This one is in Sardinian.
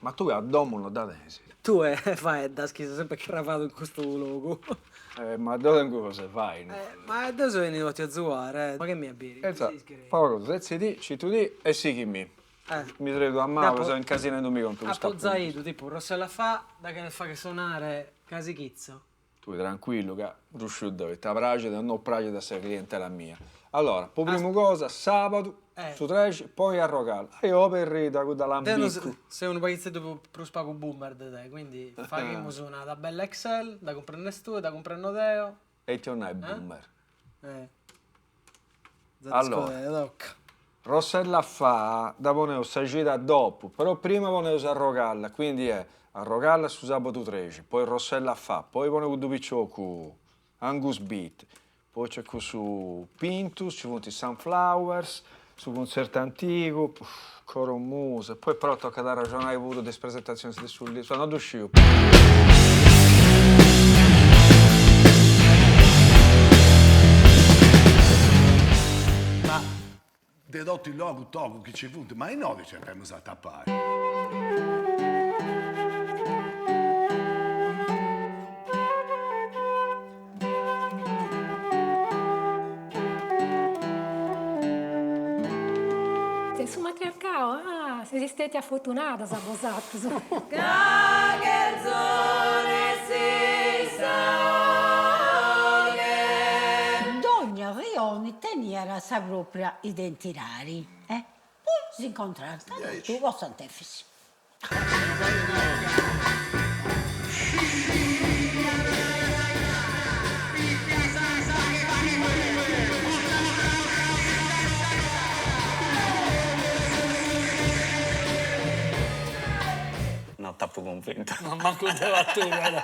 Ma tue a domo no dda tenis? Tue faeddas chi ses sempre cravadu in custu logu. Eh ma deo tengu cosa 'e fai. Ma deo so 'ennidu a ti azuare, faghe·mi a biri. E insa, fa una cosa, setzi·ti, citu·ti e sighi·mi. Mi tretu a manu ca seu incasinendumi contu custa Apo zai 'idu, tipu, Rossella Faa dda cheres fagher sonare casi chitzo. Tui tranquillu ca ddu sciu deu ita praxit o no praxit a sa clientela mia. Allora, po primu cosa, sabadu, su trexi, poi Arrogalla. Ajò perrita cudda lambiccu. Deu seu unu paghitzeddu prus pagu boomer de te, quindi faghimus una tabella Excel, dda cumprendes tue, dda cumprendo deo. E ite 'olit nai boomer? Allora, Rossella Faa dda poneus sa cida dopu, però prima poneus Arrogalla, quindi est Arrogalla su sabadu trexi, poi Rossella Faa, poi poneus cuddu piciocu Angus Beat, poi nc'est cussu Pintus, nci funt is Sunflowers, su cuntzertu antigu, Coro Musa, poi però tocat a arraxonai puru de is presentatzionis de su libru, insoma no ddu sciu. Ma de totu is logus togus chi nci funt, ma innoi nci depemus atapai. Su matriarcau, ah, seis stetias fortunadas bosatrus. Ca cherzo nessi sa 'oghe. Dogna rioni teniat sa propria identidadi e poi s'incontrant totu po Sant'Efis. No t'apu cunvintu. Mancu deu a tui però.